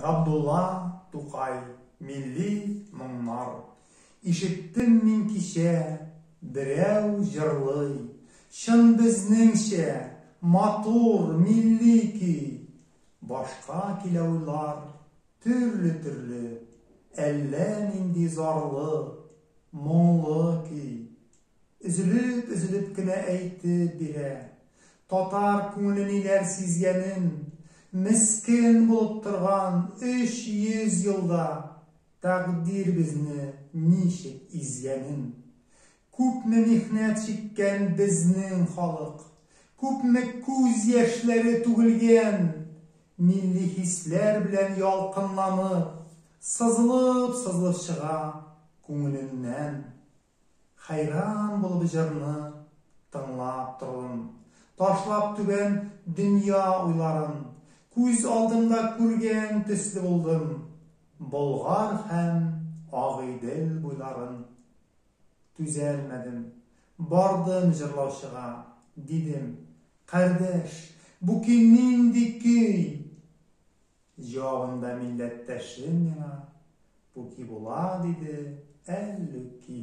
Габдулла Тукай, Милли моңнар. Ишеттем мин кичә, берәү җырлый, Чын безнеңчә, матур, милли көй. Башка килә уйлар, төрле-төрле, Әллә нинди зарлы, моңлы көй. Өзелеп-өзелеп кенә әйтеп бирә. Татар күңеле ниләр сизгәнен, Мескен булып торган 300 елда Тәкъдир безне ничек изгәнен. Күпме михнәт чиккән безнең халык, Күпме күз яшьләре түгелгән, Милли хисләр белән ялкынланып, Сызылып-сызылып чыга күңеленнән. Хәйран булып җырны тыңлап тордым. Ташлап түбән дөнья уйларын, Күз алдымда күргән төсле булдым Болгар һәм Агыйдел буйларын. Түзәлмәдем, бардым җырлаучыга, Дидем, Кардәш, бу көй нинди көй? Җавабында милләттәшем миңа, Пуки була, диде, әллүки.